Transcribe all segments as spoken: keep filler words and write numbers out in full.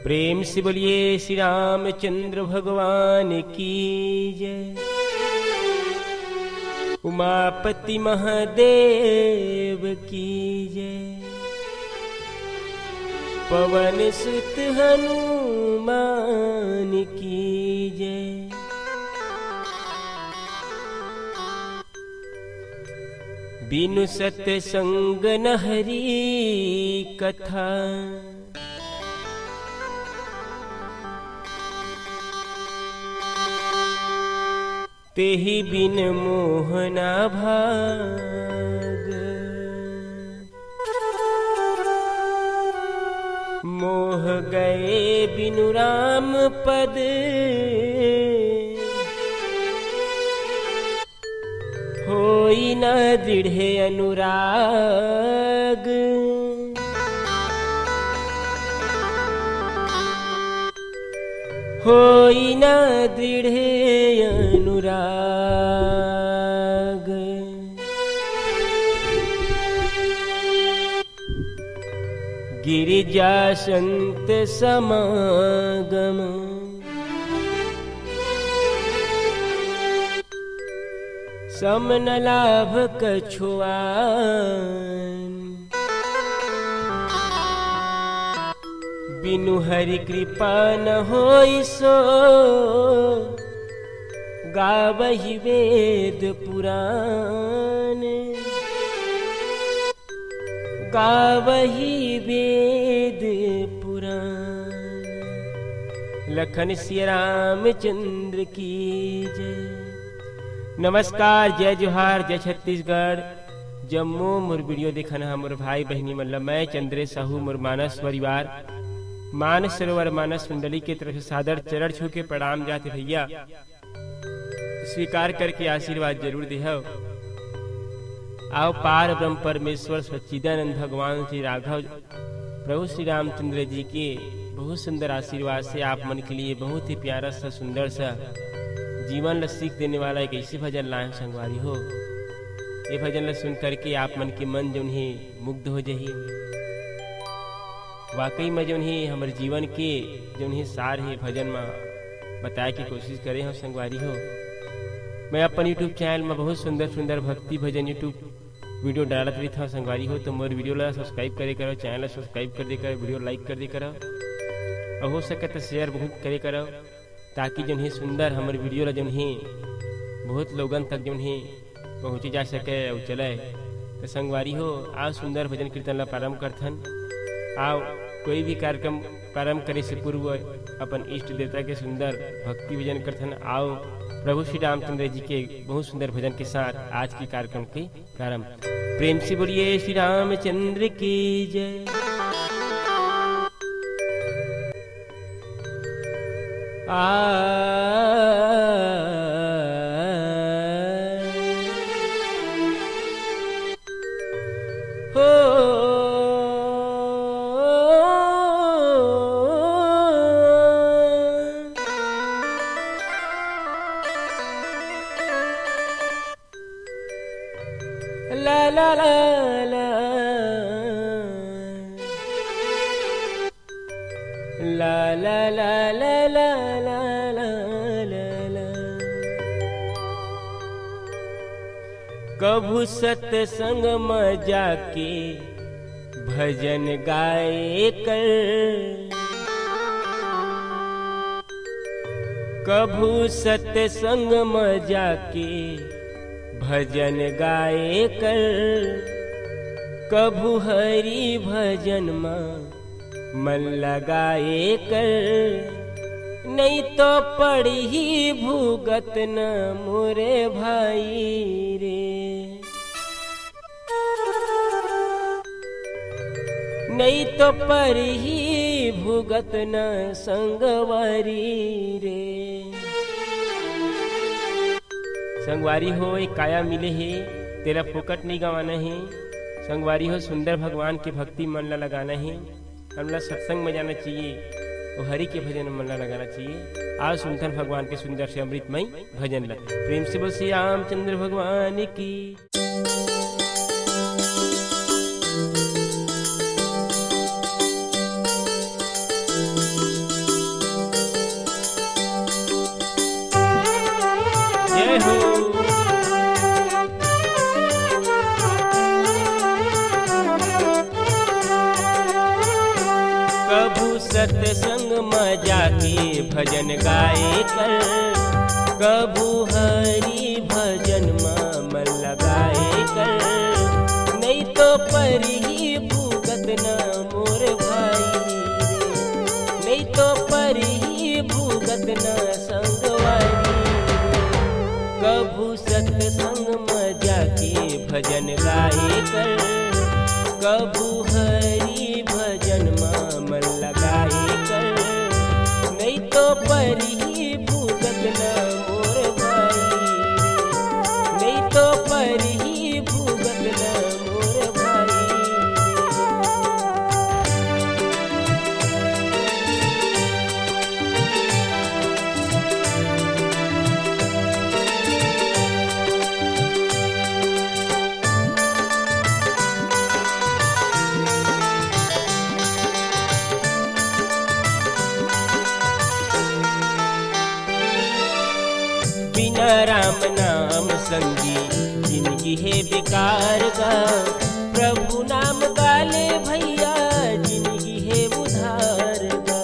प्रेम से बोलिए श्री रामचंद्र भगवान की जय, उमापति महादेव की जय, पवन सुत हनुमान की जय। बिनु सत्संग न हरि कथा, तेहि बिन मोह न भाग। मोह गए बिनु राम पद, होई न दृढ़ अनुराग। होई न दृढ़ अनुराग। गिरिजा संत समागम, सम न लाभ कछुआन। बिनु हरि कृपा न होई सो, गावहि वेद पुराण। गावहि वेद पुराण। लखन सिया रामचंद्र की जय। नमस्कार, जय जोहार, जय छत्तीसगढ़। जम्मो मोर video देखन हा मोर भाई बहिनी मन ला, मैं चंद्रेश साहू, मोर मानस परिवार, मानस सरोवर, मानस मंडली के तरफ से सादर चरण छू के प्रणाम जात हे भैया। स्वीकार करके आशीर्वाद जरूर देहव। आओ, पार ब्रह्म परमेश्वर सच्चिदानंद भगवान श्री राघव प्रभु श्री रामचंद्र जी के बहुत सुंदर आशीर्वाद से आप मन के लिए बहुत ही प्यारा सा, सुंदर सा, जीवन ला सीख देने वाला एक ऐसे भजन लाए हन संगवारी हो। ये भजन ला सुन करके आप मन के मन जौन हे मुग्ध हो जाही। वाकई में जौन हे हमर जीवन के जौन हे सार हे भजन मा बताए के कोशिश करे हव संगवारी हो। मैं अपन YouTube channel में बहुत सुंदर सुंदर भक्ति भजन YouTube video डालत रहिथव संगवारी हो, तो मोर video ला subscribe करे करव, channel ला subscribe कर दे करव, video like कर दे करव, और हो सके तो share बहुत करे करव, ताकि जौन हे सुंदर हमर video ला जौन हे बहुत लोगन तक जौन हे पहुँचे जा सके अउ चले। तो संगवारी हो, आओ सुंदर भजन कीर्तन ला प्रारंभ करथन। आओ कोई भी कार्यक्रम प्रारंभ करे से पूर्व अपन इष्ट देवता के सुंदर भक्ति भजन करथन। आओ प्रभु श्री रामचंद्र जी के बहुत सुंदर भजन के साथ आज के कार्यक्रम के प्रारंभ। प्रेम से बोलिए श्री रामचंद्र की जय। आ हो। ला ला ला ला। ला ला ला ला ला ला ला ला। कभू सत्संग म जाके भजन गाए कर, कभू सत्संग म जाके भजन गाए कर, कभू हरि भजन म मन लगाए कर, नहीं तो पड़ही भुगत न मोरे भाई रे। नहीं तो पड़ही भुगत न संगवारी रे। संगवारी हो, एक काया मिले हे, तेला फोकट नहीं गंवाना हे। संगवारी हो, सुंदर भगवान के भक्ति मन ला लगाना हे। हमला सत्संग में जाना चाहिए, वो हरि के भजन मन ला लगाना चाहिए। आओ सुनथन भगवान के सुंदर से अमृतमय भजन ला। प्रेम से बोल श्री रामचंद्र भगवान की। सत्संग म जाके भजन गाए कर, कभू हरि भजन म मन लगाए कर। नइ तो परही भुगत न मोर भाई रे, नइ तो परही भुगत न संगवारी रे। कभू सत्संग म जाके भजन गाए कर, कभू हरि भजन म मन लगाए कर। नइ तो परही भुगत न मोर भाई, नइ तो परही भुगत न मोर भाई। बिना राम नाम संगी जिनगी हे बेकार गा, प्रभु नाम गाले भैया जिनगी हे उधार गा।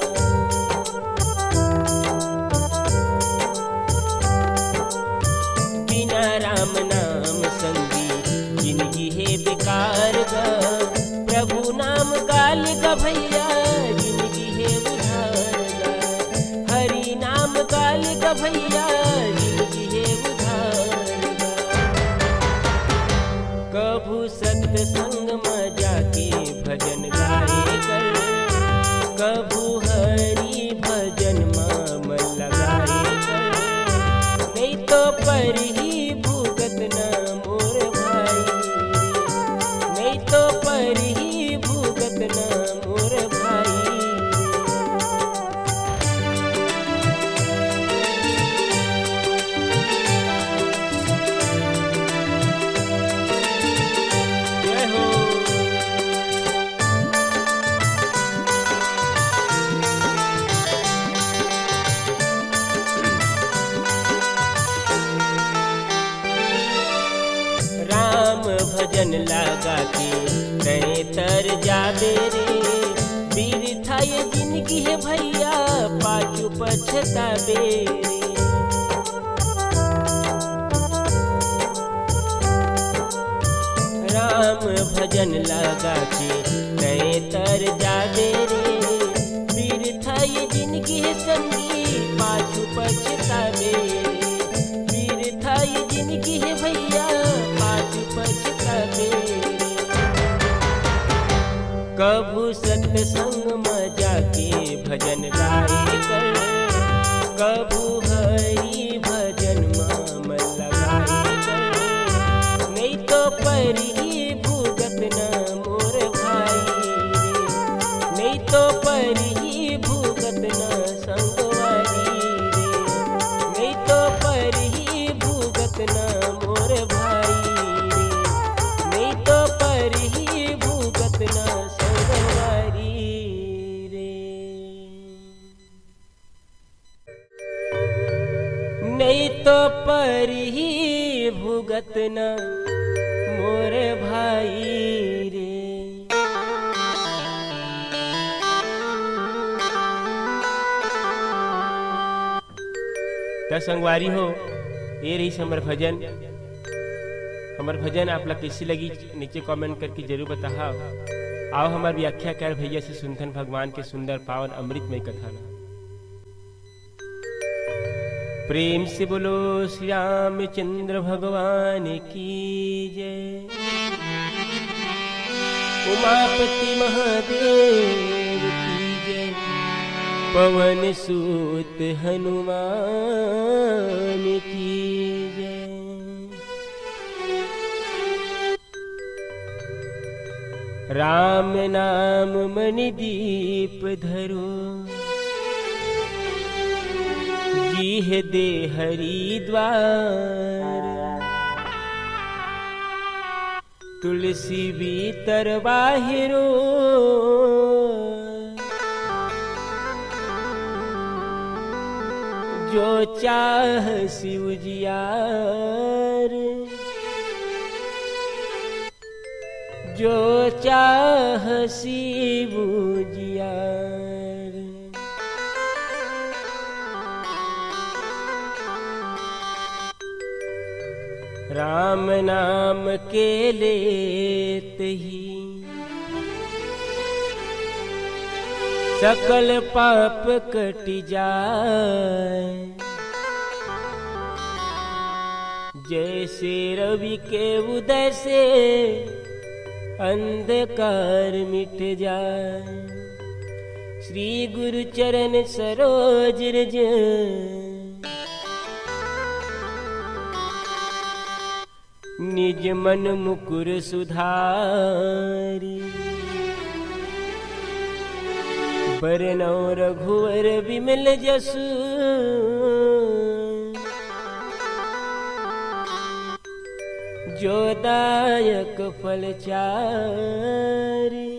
बिना राम नाम संगी जिनगी हे बेकार गा, प्रभु नाम गाले गा भैया जिनगी हे उधार गा। हरि नाम गाले गा भैया जिनगी हे उधार गा। कभू सत्संग म जाके भजन गाए कर, कभू हरि भजन म मन लगाए कर। नइ तो परही भुगत न मोर भाई, नइ तो परही भुगत न मोर भाई। जय हो। राम भजन लगा के तैं तर जाबे रे, बिरथा ये जिनगी हे भैया, पाछू पछताबे रे। राम भजन लगा के तैं तर जाबे रे, बिरथा ये जिनगी हे संगी, पाछू पछताबे रे। बिरथा ये जिनगी हे भैया, पाछू पछताबे रे। कभू सत्संग म जाके भजन गाए कर, कभू हरि भजन म मन लगाए कर। नइ तो परही भुगत न मोर भाई रे, नइ तो परही भुगत न संगवारी रे, नइ तो परही भुगत न मोर भाई रे, नइ तो परही भुगत न संगवारी रे। नइ तो परही भुगत न मोर भाई रे। त संगवारी हो, ए रहिस हमर भजन। हमर भजन आप ला कइसे लगिस, नीचे comment करके जरूर बताहव। आव हमर व्याख्याकार भैया से सुनथन भगवान के सुंदर पावन अमृतमय कथा ला। प्रेम से बोलो श्री रामचंद्र भगवान की जय, उमापति महादेव की जय, पवन सूत हनुमान की जय। राम नाम मणि दीप धरो, गीह दे हरि द्वार। तुलसी भीतर बाहिरो, जो चाह सिव जियार, जो चाह सिव जियार। राम नाम के लेत ही सकल पाप कटि जाय। जैसे रवि के उदय से अंधकार मिट जाय। श्री गुरु चरण सरोज रज निज मन मुकुर सुधारी। बरनउँ रघुवर बिमल जसु जो दायक फल चारी।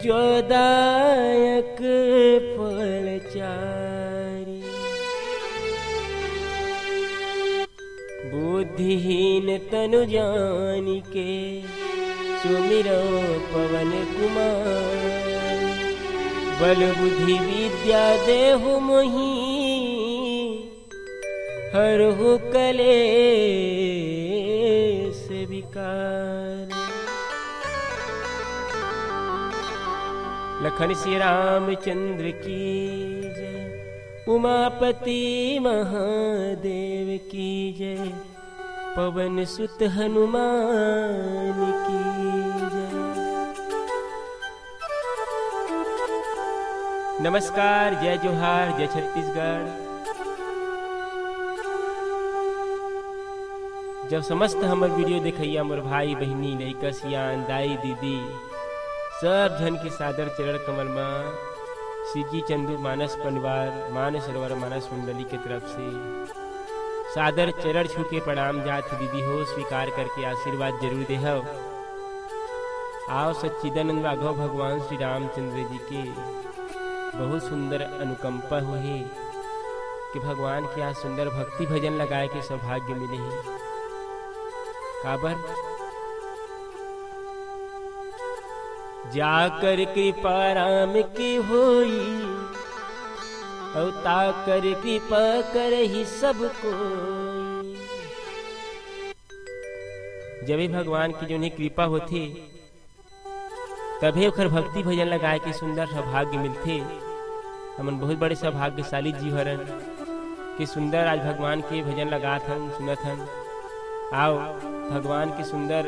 जो दायक फल चारी। बुद्धिहीन तनु जानिके सुमिरउँ पवन कुमार। बल बुद्धि विद्या देहु मोहि हरहु कलेस विकार। लखन श्री रामचंद्र की जय, उमापति महादेव की जय, पवन सुत हनुमान की जय। नमस्कार, जय जोहार, जय छत्तीसगढ़। जब समस्त हमर video देखइया मोर भाई, बहिनी, लइका, सियान, दाई, दीदी, सब झन के सादर चरण कमल म सीजी चंदू मानस परिवार, मानस सरोवर, मानस मंडली के तरफ से सादर चरण छू के प्रणाम जात हे दीदी हो, स्वीकार करके आशीर्वाद जरूर देहव। आव सच्चिदानंद राघव भगवान श्री रामचंद्र जी के बहुत सुंदर अनुकंपा होहे कि भगवान के आज सुंदर भक्ति भजन लगाए के सौभाग्य मिले हे। काबर? जाकर कृपा राम की होई, अउ ताकर कृपा करही सब कोई। जब भी भगवान की जोन हे कृपा होथे, तभे ओखर भक्ति भजन लगाए के सुंदर सौभाग्य मिलथे। हमन बहुत बड़े सौभाग्यशाली जीव हरन कि सुंदर आज भगवान के भजन लगात हन, सुनत हन। आव, भगवान के सुंदर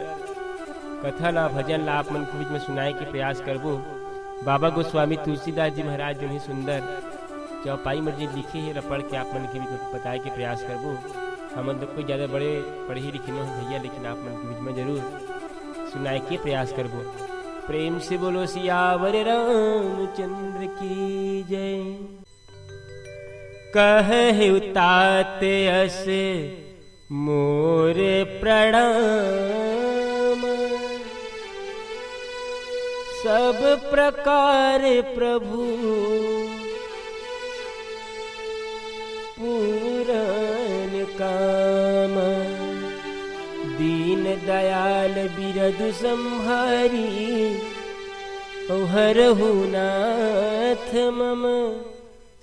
कथा ला, भजन ला आप मन के बीच में सुनाए के प्रयास करबो। बाबा गोस्वामी तुलसीदास जी महाराज जोन हे सुंदर चौपाई म जे लिखे हे, ला पढ़ के आप मन के बीच में बताए के प्रयास करबो। हमन तो कोई ज्यादा बड़े पढ़े लिखे नोहन भैया, लेकिन आप मन के बीच में जरूर सुनाए के प्रयास करबो। प्रेम से बोलो सियावर रामचंद्र की जय। कहेउ तात अस मोर प्रणाम, सब प्रकार प्रभु पूरन काम। दीन दयाल बिरदु संभारी, अउ हरहु नाथ मम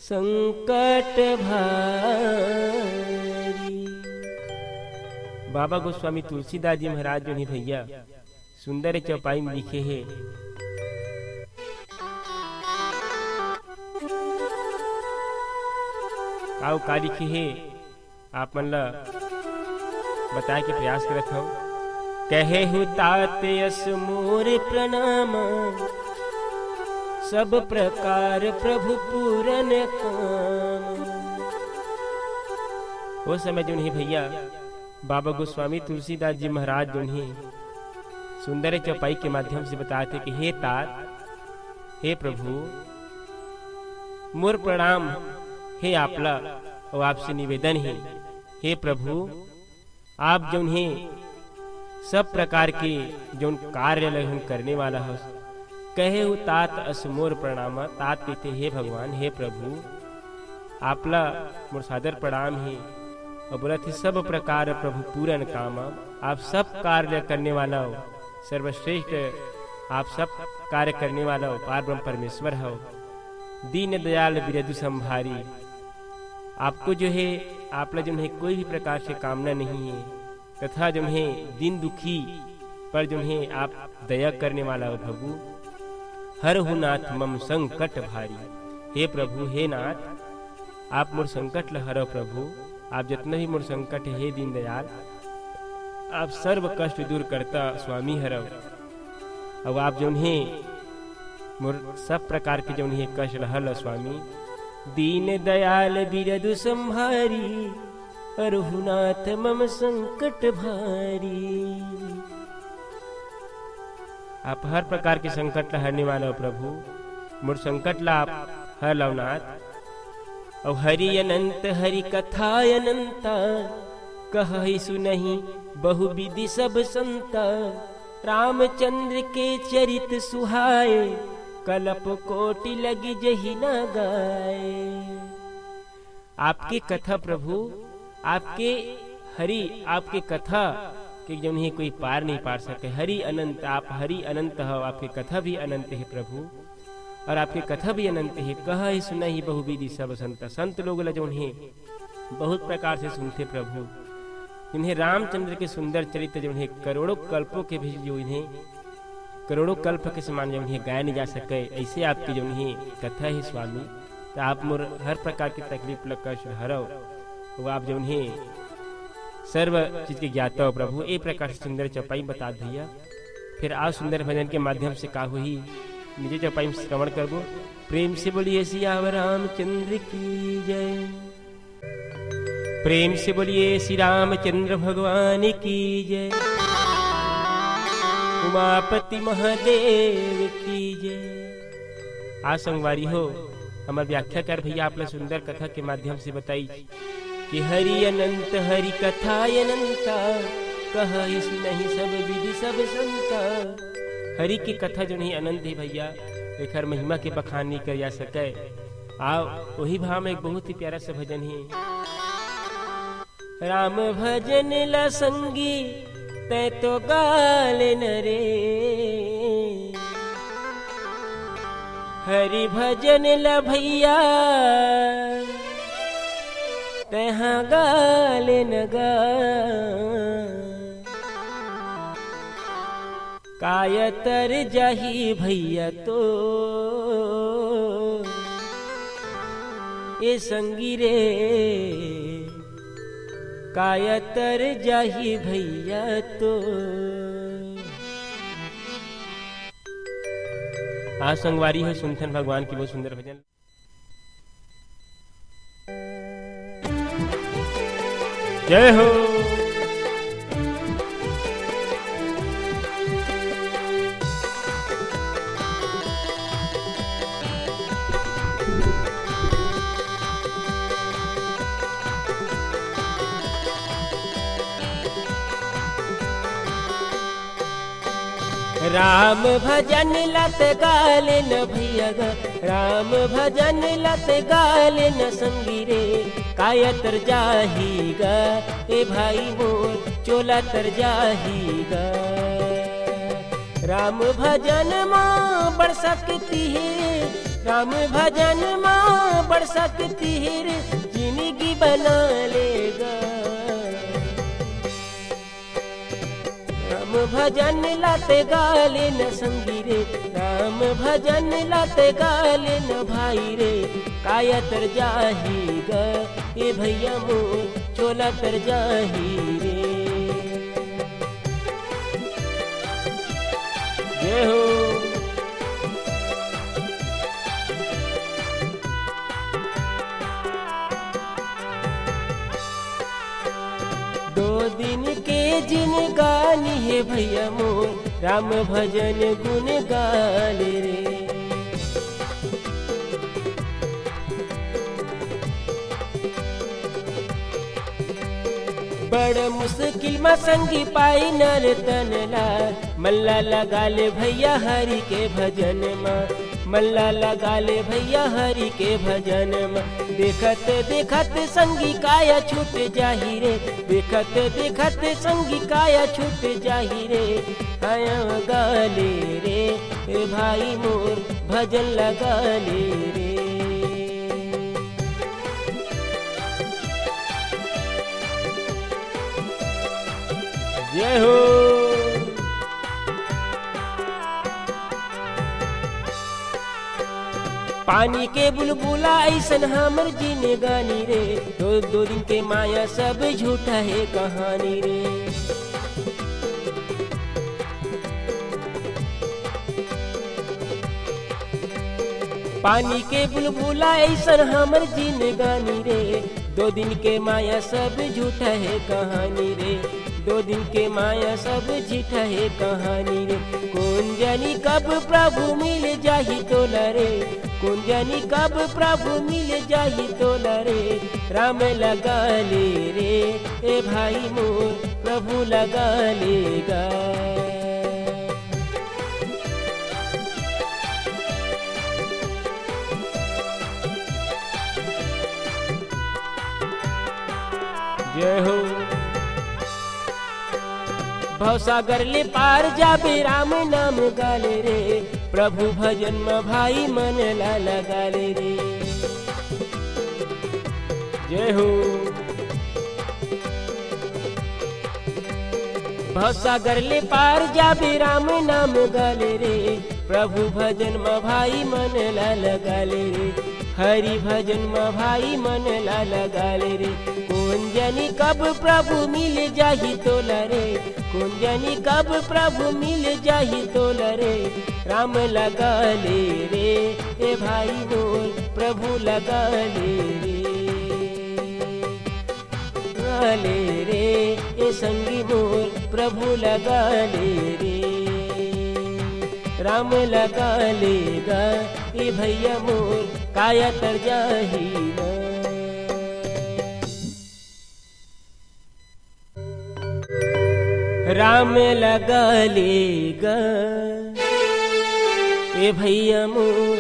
संकट भारी। बाबा गोस्वामी तुलसीदास जी महाराज जोन हे भैया, सुंदर चौपाई में लिखे हे। आव का लिखे हे, आप मन ला बताए के प्रयास करत हव। कहेउ तात अस मोर प्रणाम, सब प्रकार प्रभु पूरन काम। ओ समय जोन हे भैया, बाबा गोस्वामी तुलसीदास जी महाराज जोन हे सुंदर चौपाई के माध्यम से बतात हे कि हे तात, हे प्रभु, मोर प्रणाम हे आप ला, अउ आपसे निवेदन हे, हे प्रभु, आप जोन हे सब प्रकार के जोन कार्य ल हम करने वाला हो, कहेउ तात अस मोर प्रणाम। तात कहिथे, हे भगवान, हे प्रभु, आप ला मोर सादर प्रणाम हे। अउ बोलत हे, सब प्रकार प्रभु पूरन काम, आप सब कार्य करने वाला हो, सर्वश्रेष्ठ आप सब कार्य करने वाला हो, पार ब्रह्म परमेश्वर हो। दीन दयाल बिरदु संभारी, आपको जो है, आप ला जो है कोई भी प्रकार से कामना नहीं है, तथा जो है दीन दुखी पर जो है आप दया करने वाला हो प्रभु। हरहु नाथ मम संकट भारी। हे प्रभु, हे नाथ, आप मोर संकट ल हरव प्रभु। आप जितना भी मोर संकट है, हे दीनदयाल, आप सर्व कष्ट दूर करता स्वामी हरव। अब आप जौन हे मोर सब प्रकार के जौन हे कष्ट ल हर ल स्वामी। दीन दयाल बिरदु संभारी, हरहु नाथ मम संकट भारी। आप हर प्रकार के संकट ल हरने वाला हो प्रभु, मोर संकट ल आप हर लव नाथ। अउ हरि अनंत हरि कथा अनंता, कहहि सुनहि बहु विधि सब संता। रामचंद्र के चरित सुहाए, कलप कोटि लगी जहि न गाए। आपके कथा प्रभु, आपके हरि, आपके कथा के जौन हे कोई पार नहीं पार सके। हरि अनंत, आप हरि अनंत हो, आपके कथा भी अनंत है प्रभु, और आपके कथा भी अनंत है। कहहि सुनहि बहु विधि सब संत, संत लोग ला जौन हे बहुत प्रकार से सुनथे प्रभु। जिन्हें रामचंद्र के सुंदर चरित्र जौन हे करोड़ों कल्पों के भी जो इन्हें करोड़ों कल्प के समान जौन हे गाय नहीं जा सके, ऐसे आपकी जौन हे कथा है स्वामी। तो आप मोर हर प्रकार की तकलीफ ल कष्ट हरव, वो आप जौन हे सर्व चीज के ज्ञाता हो प्रभु। ए प्रकार से सुंदर चौपाई बता भैया। फिर आज सुंदर भजन के माध्यम से का हुई, निजे चौपाई में श्रवण करबो। प्रेम से बोलिए सियावर रामचंद्र की जय। प्रेम से बोलिए श्री रामचंद्र भगवान की जय, उमापति महादेव की जय। आ संगवारी हो, हमर व्याख्याकार भैया आप ला सुंदर कथा के माध्यम से बताई कि हरि अनंत हरि कथा अनंता, कहहि सुनहि सब विधि सब संता। हरि के कथा जो नहीं अनंत है भैया, एकर महिमा के बखान नहीं कर जा सके। आ वही भाव में एक बहुत ही प्यारा सा भजन है। राम भजन ला संगी तै तो गाले न रे, हरि भजन ला भैया तै हा गाले न गा। काय तर जाही भैया तो, ए संगी रे, काय तर जाही भैया तो। आ संगवारी हो सुनथन भगवान के बहुत सुंदर भजन। जय हो। राम भजन लत गाले न भैया गा, राम भजन लत गाले न संगी रे। काय तर जाही गा ए भाई मोर, चोला तर जाही गा। राम भजन मा बड़ शक्ति हे, राम भजन मा बड़ शक्ति हे रे, जिंदगी बना लेगा। राम भजन लत गाले न संगी रे, राम भजन लत गाले न भाई रे। काय तर जाही गा ए भैया मोर, चोला तर जाही रे। जय हो। दो दिन के जिनगानी हे भैया मोर, राम भजन गुन गाले रे। बड़ मुश्किल म संगी पाई नर तन ला, मन ला लगा ले भैया हरि के भजन म, मन ला लगा ले भैया हरि के भजन म। देखत देखत संगी काय छूट जाही रे, देखत देखत संगी काय छूट जाही रे। आया गाले रे ए भाई मोर, भजन लगा ले रे। जय हो। पानी के बुलबुला अइसन हमर जिनगानी रे, दो, दो दिन के माया सब झूठा हे कहानी रे। पानी के बुलबुला अइसन हमर जिनगानी रे, दो दिन के माया सब झूठा हे कहानी रे, दो दिन के माया सब झूठा हे कहानी रे। कोन जानी कब प्रभु मिल जाही तोला रे, कोन जानी कब प्रभु मिल जाही तोला रे। राम लगा ले रे, ए भाई मोर, प्रभु लगा ले गा। जय हो। भवसागर ले पार जाबे राम नाम गा ले रे, प्रभु भजन म भाई मन ला लगा ले रे। जय हो। भवसागर ले पार जाबे राम नाम गा ले रे, प्रभु भजन म भाई मन ला लगा ले रे, हरि भजन म भाई मन ला लगा ले रे। कोन जानी कब प्रभु मिल जाही तोला रे, कोन जानी कब प्रभु मिल जाही तोला रे। राम लगा ले रे, ए भाई मोर, प्रभु लगा ले रे। लगा ले रे, ए संगी मोर, प्रभु लगा ले रे। राम लगा ले गा, ए भैया मोर, काया तर जाही ना। राम लगा ले गा, ए भैया मोर,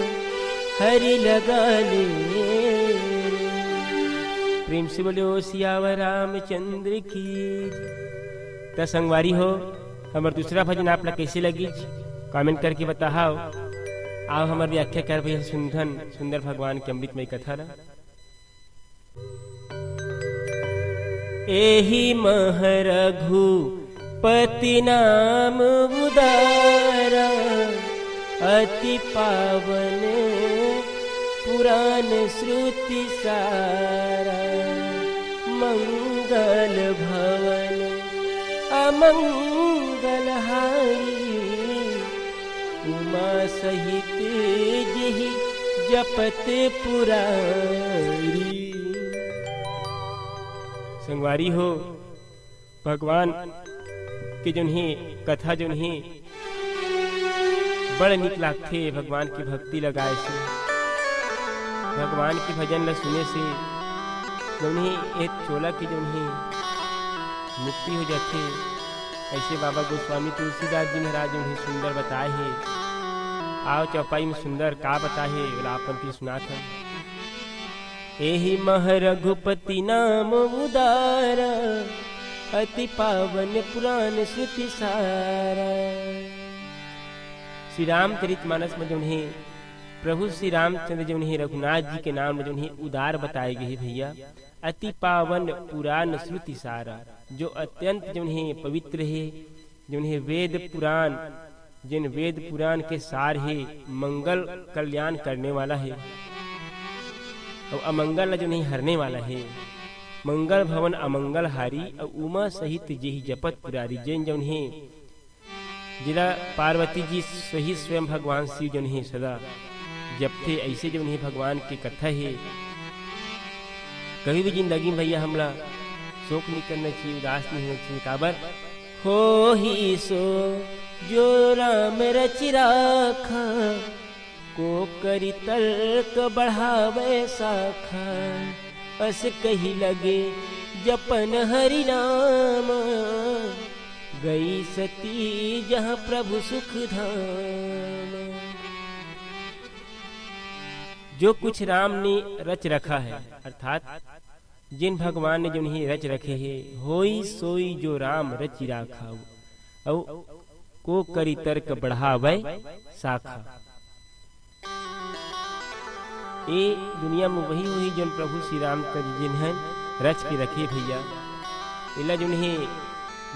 हरि लगा ले। प्रेम से बोलो सियावर रामचंद्र की। त संगवारी हो, हमर दूसरा भजन आप ला कैसे लगी, comment करके बताओ। आओ हमर व्याख्या कर भैया सुंदर, सुंदर भगवान के अमृतमय कथा ला। एहि मह रघुपति नाम उदारा, अति पावन पुराण श्रुति सारा। मंगल भवन अमंगल हारी, उमा सहित जेहि जपत पुरारी। संगवारी हो, भगवान के जोन हे कथा जोन हे बड़ निक लागथे। भगवान के भक्ति लगाए से, भगवान के भजन ल सुने से जोन हे ए चोला के जोन हे मुक्ति हो जाथे। ऐसे बाबा गोस्वामी तुलसीदास जी महाराज जोन हे सुंदर बताए हे। आओ चौपाई में सुंदर का बताए हे, ओला आप मन के सुनात हन। एहि मह रघुपति नाम उदारा, अति पावन पुराण श्रुति सारा। श्री रामचरित मानस में जोन हे प्रभु श्री रामचंद्र जोन हे रघुनाथ जी के नाम में जोन हे उदार बताए गे हे भैया, अति पावन पुराण श्रुति सारा, जो अत्यंत जोन हे पवित्र हे, जोन हे वेद पुराण, जेन वेद पुराण के सार हे, मंगल कल्याण करने वाला हे, अउ अमंगल ला जोन हे हरने वाला हे। मंगल भवन अमंगल हारी, अउ उमा सहित जेहि जपत पुरारी। जेन जोन हे, जेला पार्वती जी सहित स्वयं भगवान शिव जोन हे सदा जपथे, ऐसे जोन हे भगवान के कथा हे। कभी भी जिंदगी में भैया हमला शोक नहीं करना चाहिए, उदास नहीं होना चाहिए। काबर? होही सो जो राम रचि राखा, को करि तर्क बढ़ावे साखा। अस कहि लगे जपन हरि नाम, गई सती जहाँ प्रभु सुख धाम। जो कुछ राम ने रच रखा है, अर्थात जिन भगवान ने जोन हे रच रखे हे, होई सोई जो राम रचि राखा, अउ को करि तर्क बढ़ावै साखा। ए दुनिया में वही, वही जोन प्रभु श्री रामचंद्र जिन हे रच के रखे भैया, एला जोन हे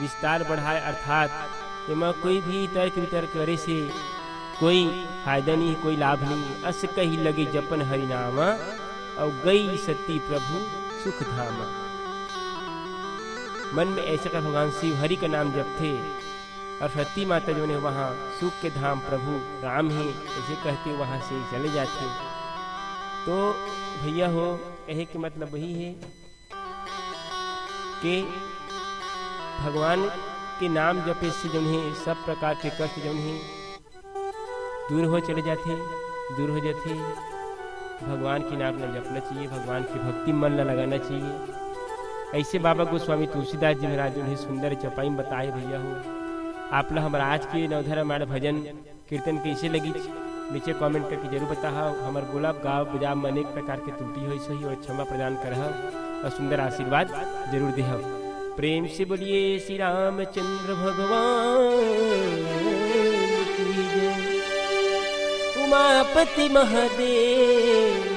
विस्तार बढ़ाए, अर्थात एमा कोई भी तर्क वितर्क करे से कोई फायदा नहीं, कोई लाभ नहीं। अस कही लगे जपन हरि नाम, अउ गई सती प्रभु सुख धाम। मन में ऐसे कर भगवान शिव हरि का नाम जपथे, अउ सती माता जो है वहाँ सुख के धाम प्रभु राम है, ऐसे कहते वहाँ से चले जाते। तो भैया हो, कहे के मतलब वही है कि भगवान के नाम जपे से जौन है, सब प्रकार के कष्ट जौन है दूर हो चले जाथे, दूर हो जाथे। भगवान के नाम ला जपना चाहिए, भगवान की भक्ति मन ला लगाना चाहिए। ऐसे बाबा गोस्वामी तुलसीदास जी महाराज जौन है सुंदर चौपाई में बताए भैया हो। आप ला हमारा आज के नवधर्म माड़ भजन कीर्तन कैसे लगी, नीचे कमेंट करके जरूर बताहा। हमर गोला गाँव बजाब में अनेक प्रकार के त्रुटि होइस होही, और क्षमा प्रदान करहा और सुंदर आशीर्वाद जरूर देहा। प्रेम से बोलिए श्री रामचंद्र भगवान की जय। उमापति महादेव